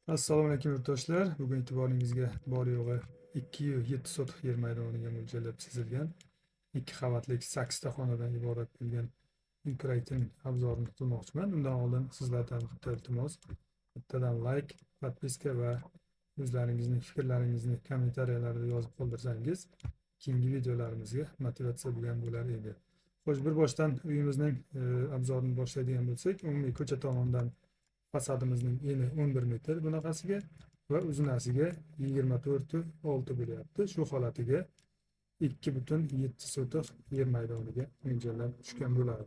Assalomu alaykum, yurtdoshlar. Bugun e'tiboringizga bor yo'g'i 2,7 sotix yer maydoniga mo'ljallab chizilgan 2 qavatli 8 ta xonadan iborat bo'lgan uy proyektining обзор ini qilmoqchiman. Undan oldin sizlardan bitta iltimos: bittadan layk, подписка va o'zlaringizning fikrlaringizni kommentariyalarda yozib qoldirsangiz, keyingi videolarimizga motivatsiya bo'lgan bo'lar edi. Xo'sh, bir boshdan uyimizning обзор ini boshlaydigan bo'lsak, umumiy ko'cha tomondan fasadimizning eni 11 metr bunaqasiga va uzunasiga 24,6 bo'lyapti. Shu holatiga 2,7 sotix yer maydoniga mo'ljallab tushgan bo'ladi.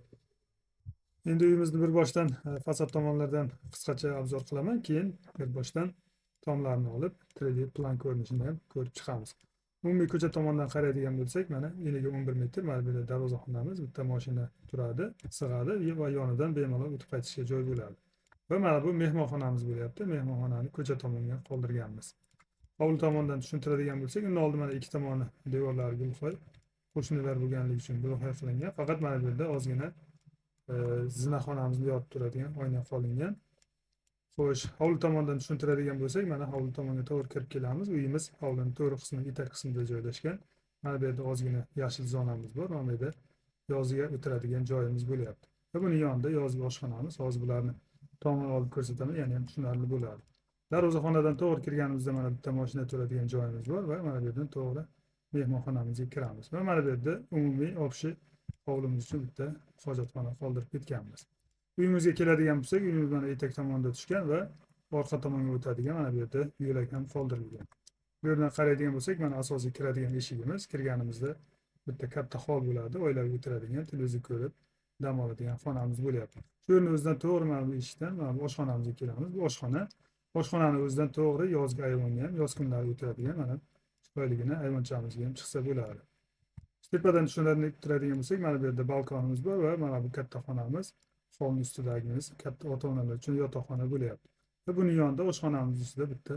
Endi uyimizni bir boshdan fasad tomonlardan qisqacha обзор qilaman, keyin bir boshdan tomlarni olib 3D plan ko'rinishini ham ko'rib chiqamiz. Umumiy ko'cha tomondan qaraydigan bo'lsak, mana eniga 11 metr, mana bu yerda darvozaxonamiz, bitta mashina turadi, sig'adi va yonidan bemalol o'tib qaytishga joy bo'ladi. Va mana bu mehmonxonamiz bo'lyapti. Mehmonxonani ko'cha tomonga qoldirganmiz. Hovli tomondan tushuntiradigan bo'lsak, undan oldin mana ikki tomoni devorlari gulxoy, qo'shnilar bo'lganligi uchun gulxoy qilingan. Faqat mana bu yerda ozgina zinaxonamizni yorib turadigan oyna qolingan. Xo'sh, hovli tomondan tushuntiradigan bo'lsak, mana hovli tomonga to'g'ri kirib kelamiz. Uyimiz hovlining to'g'ri qismi, etak qismida joylashgan. Mana bu yerda ozgina yashil zonamiz bor. Mana bu yerda yozga o'tiradigan joyimiz bo'lyapti. Va buning yonida yozgi oshxonamiz. Hozir bularni tomon olib ko'rsataman, yana ham tushunarli bo'ladi. Darvozaxonadan to'g'ri kirganimizda mana bitta mashina turadigan joyimiz bor va mana bu yerdan to'g'ri mehmonxonamizga kiramiz. Va mana bu yerda umumiy общий hovlimiz uchun bitta hojatxona qoldirib ketganmiz. Uyimizga keladigan bo'lsak, uyimiz mana etak tomonda tushgan va orqa tomonga o'tadigan mana bu yerda yo'lak ham qoldirilgan. Bu yerdan qaraydigan bo'lsak, mana asosiy kiradigan eshigimiz. Kirganimizda bitta katta hol bo'ladi, oilaviy o'tiradigan, televizor ko'rib dam oladigan xonamiz bo'lyapti. Shu yerni o'zidan to'g'ri mana bu eshikdan mana bu oshxonamizga kelamiz. Bu oshxona. Oshxonani o'zidan to'g'ri yozgi ayvonga ham, yoz kunlari o'tiradigan mana chiroyligina ayvonchamizga ham chiqsa bo'ladi. Tepadan tushuntiradigan bo'lsak, mana bu yerda balkonimiz bor va mana bu katta xonamiz, holni ustidagimiz katta ota-onalar uchun yotoqxona bo'lyapti. Va buning yonida oshxonamiz ustida bitta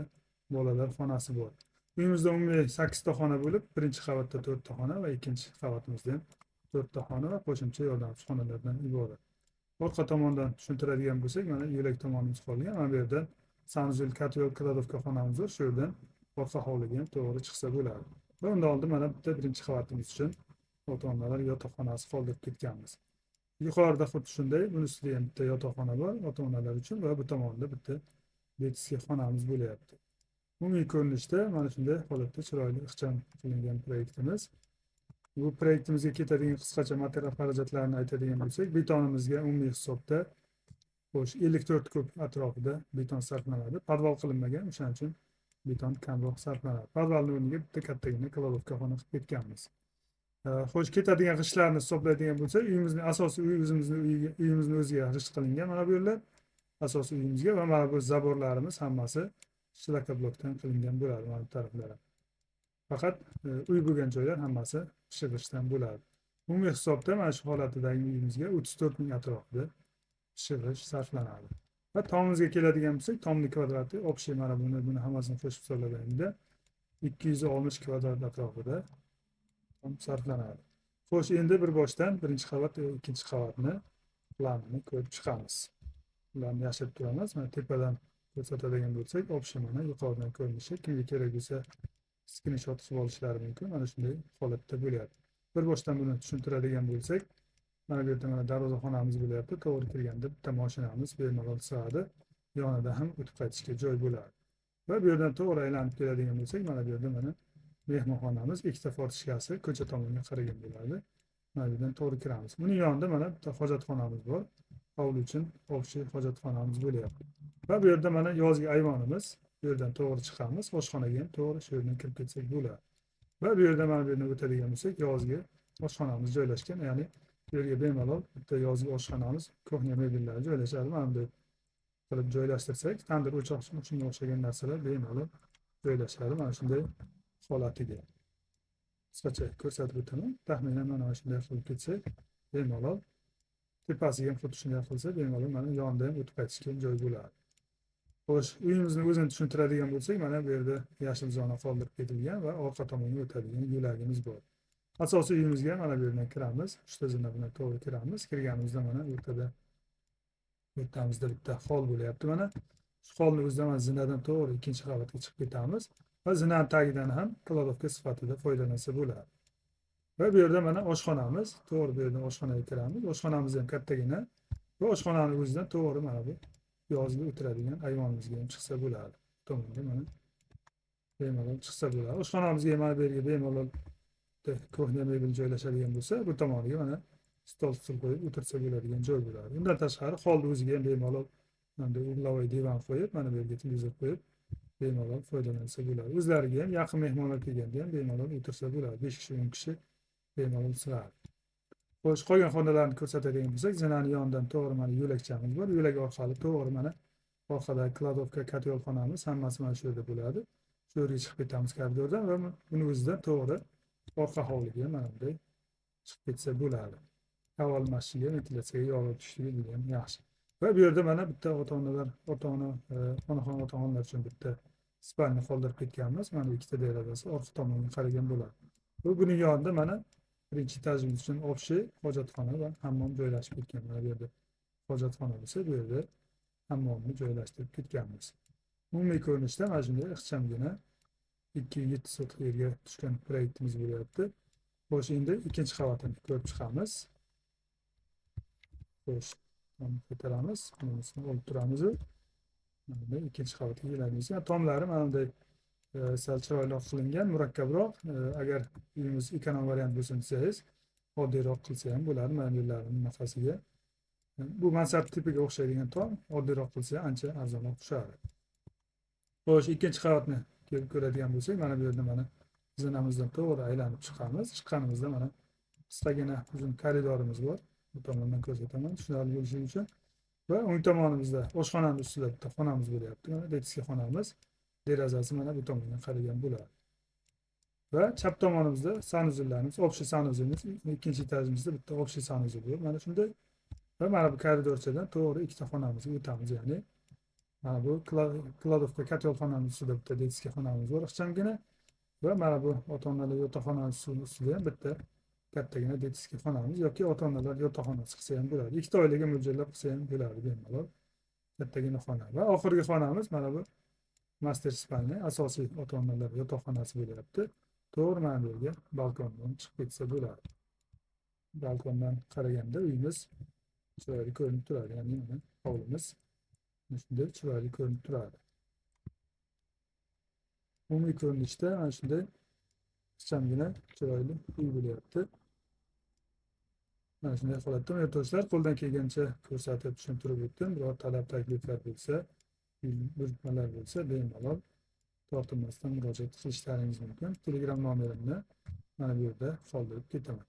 bolalar xonasi bor. Uyimizda umumiy 8 ta xona bo'lib, birinchi qavatda 4 ta xona va ikkinchi qavatimizda ham 4 ta xona va qo'shimcha yordamchi xonalardan iborat. Orqa tomondan tushuntiradigan bo'lsak, mana yo'lak tomonimiz qolgan. Mana bu yerdan санузел, котёл, кладовка xonamiz bor. Shu yerdan orqa hovliga ham to'g'ri chiqsa bo'ladi. Va undan oldin mana bitta birinchi qavatimiz uchun ota-onalar yotoqxonasi qoldirib ketganmiz. Yuqorida xuddi shunday, buni ustida ham bitta yotoqxona bor ota-onalar uchun va bu tomonda bitta детский xonamiz bo'lyapti. Umumiy ko'rinishda mana shunday holatda chiroyli, ixcham qilingan proyektimiz. Bu proyektimizga ketadigan qisqacha material xarajatlarini aytadigan bo'lsak, betonimizga umumiy hisobda, xo'sh, 54 kub atrofida beton sarflanadi. Podval qilinmagan, o'shaning uchun beton kamroq sarflanadi. Podvalning o'rniga bitta kattagina кладовка xona qilib ketganmiz. Xo'sh, ketadigan g'ishtlarni hisoblaydigan bo'lsak, uyimizning asosiy uy o'zimizni uyimizni o'ziga g'isht qilingan mana bu yerlar asosiy uyimizga va mana bu забор larimiz hammasi шлакоблок dan qilingan bo'ladi mana bu taraflari. Faqat uy bo'lgan joylar hammasi pishiq g'ishtdan bo'ladi. Umumiy hisobda mana shu holatidagi uyimizga 34 ming atrofida pishiq g'isht sarflanadi. Va tomimizga keladigan bo'lsak, tomni kvadrati общий mana buni hammasini qo'shib hisoblaganda 260 kvadrat atrofida tom sarflanadi. Xo'sh, endi bir boshdan birinchi qavat va ikkinchi qavatni planini ko'rib chiqamiz. Ularni yashirib turamiz. Mana tepadan ko'rsatadigan bo'lsak, общий mana yuqoridan ko'rinishi. Kimga kerak bo'lsa, skrinshot qilib olishlari mumkin. Mana shunday holatda bo'lyapti. Bir boshdan buni tushuntiradigan bo'lsak, mana bu yerda mana darvozaxonamiz bo'lyapti. To'g'ri kirganda bitta mashinamiz bemalol sig'adi. Yonida ham o'tib qaytishga joy bo'ladi. Va bu yerdan to'g'ri aylanib keladigan bo'lsak, mana bu yerda mana mehmonxonamiz, ikkita форточка si ko'cha tomonga qaragan bo'ladi. Mana bu yerdan to'g'ri kiramiz. Buning yonida mana bitta hojatxonamiz bor. Hovli uchun общий hojatxonamiz bo'lyapti. Va bu yerda mana yozgi ayvonimiz. Bu yerdan to'g'ri chiqamiz. Oshxonaga ham to'g'ri shu yerdan kirib ketsak bo'ladi. Va bu yerda mana bu yerdan o'tadigan bo'lsak, yozgi oshxonamiz joylashgan. Ya'ni bu yerga bemalol bitta yozgi oshxonamiz, кухня mebellari joylashadi. Mana bunday qilib joylashtirsak, tandir, o'choq, shunga o'xshagan narsalar bemalol joylashadi mana shunday holatiga. Qisqacha ko'rsatib o'taman. Taxminan mana shunday qilib ketsak, bemalol tepasiga ham xuddi shunday qilsa, bemalol mana yonida ham o'tib qaytishga joy bo'ladi. Xo'sh, uyimizni o'zini tushuntiradigan bo'lsak, mana bu yerda yashil zona qoldirib ketilgan va orqa tomonga o'tadigan yo'lagimiz bor. Asosiy uyimizga mana bu yerdan kiramiz. Uchta zina bilan to'g'ri kiramiz. Kirganimizda mana o'rtada o'rtamizda bitta hol bo'lyapti mana. Shu holni o'zidan mana zinadan to'g'ri ikkinchi qavatga chiqib ketamiz va zinani tagidan ham кладовка sifatida foydalansa bo'ladi. Va bu yerda mana oshxonamiz, to'g'ri bu yerdan oshxonaga kiramiz. Oshxonamiz ham kattagina va oshxonani o'zidan to'g'ri mana bu yozgi o'tiradigan ayvonimizga ham chiqsa bo'ladi. Bu tomonga mana bemalol chiqsa bo'ladi. Oshxonamizga mana bu yerga bemalol кухня mebel joylashadigan bo'lsa, bu tomoniga mana stol stul qo'yib o'tirsa bo'ladigan joy bo'ladi. Undan tashqari holni o'ziga ham bemalol mana угловой divan qo'yib, mana bu yerga televizor qo'yib bemalol foydalansa bo'ladi. O'zlariga ham yaqin mehmonlar kelganda ham bemalol o'tirsa bo'ladi. 5 kishi, 10 kishi bemalol sig'adi. Xo'sh, qolgan xonalarni ko'rsatadigan bo'lsak, zinani yonidan to'g'ri mana yo'lakchamiz bor. Yo'lak orqali to'g'ri mana orqada кладовка, котёл xonamiz hammasi mana shu yerda bo'ladi. Shu yerga chiqib ketamiz koridordan va buni o'zidan to'g'ri orqa hovliga mana bunday chiqib ketsa bo'ladi. Havo almashishiga, ventilyatsiyaga yorug' tushishligi juda ham yaxshi. Va bu yerda mana bitta ota-onalar, ota-ona, onaxon otaxonlar uchun bitta спальня qoldirib ketganmiz. Mana ikkita derazasi orqa tomonga qaragan bo'ladi. Bu buning yonida mana birinchi etajimiz uchun общий hojatxona va hammom joylashib ketgan. Mana bu yerda hojatxona bo'lsa, bu yerda hammomni joylashtirib ketganmiz. Umumiy ko'rinishda mana shunday ixchamgina 2,7 sotix yerga tushgan proyektimiz bo'lyapti. Xo'sh, endi ikkinchi qavatini ko'rib chiqamiz. Xo'sh, ko'taramiz, bunisini olib turamiz. Mana ikkinchi qavatga kelamiz. Tomlari mana bunday sal chiroyliroq qilingan, murakkabroq. Agar uyimiz эконом variant bo'lsin desangiz, oddiyroq qilsa ham bo'ladi mana bu yerlarni bunaqasiga. Bu mansard tipiga o'xshaydigan tom, oddiyroq qilsa ancha arzonroq tushadi. Xo'sh, ikkinchi qavatni kelib ko'radigan bo'lsak, mana bu yerda mana zinamizdan to'g'ri aylanib chiqamiz. Chiqqanimizda mana qisqagina uzun koridorimiz bor. Bu tomondan ko'rsataman, tushunarli bo'lishi uchun. Va o'ng tomonimizda oshxonani ustida bitta xonamiz bo'lyapti. Mana детский xonamiz. Derazasi mana bu tomondan qaragan bo'ladi. Va chap tomonimizda санузел larimiz, общий санузел imiz, ikkinchi etajimizda bitta общий санузел bor. Mana shunday. Va mana bu koridorchadan to'g'ri ikkita xonamizga o'tamiz, ya'ni mana bu кладовка, котёл xonamiz ustida bitta детский xonamiz bor ixchamgina va mana bu ota-onalar yotoqxonasi ustida ham bitta kattagina детский xonamiz yoki ota-onalar yotoqxonasi qilsa ham bo'ladi. Ikkita oilaga mo'ljallab qilsa ham bo'ladi bemalol. Kattagina xona va oxirgi xonamiz mana bu мастер спальня, asosiy ota-onalar yotoqxonasi bo'lyapti. To'g'ri mana bu yerga balkondan chiqib ketsa bo'ladi. Balkondan qaraganda uyimiz chiroyli ko'rinib turadi, ya'ni mana hovlimiz shunday chiroyli ko'rinib turadi. Umumiy ko'rinishda mana shunday ixchamgina chiroyli uy bo'lyapti. Mana shunday holatda yurtdoshlar, qo'ldan kelgancha ko'rsatib tushuntirib o'tdim. Biror talab takliflar bo'lsa, buyurtmalar bo'lsa, bemalol tortinmasdan murojaat qilishlaringiz mumkin. Telegram nomerimni mana bu yerda qoldirib ketaman.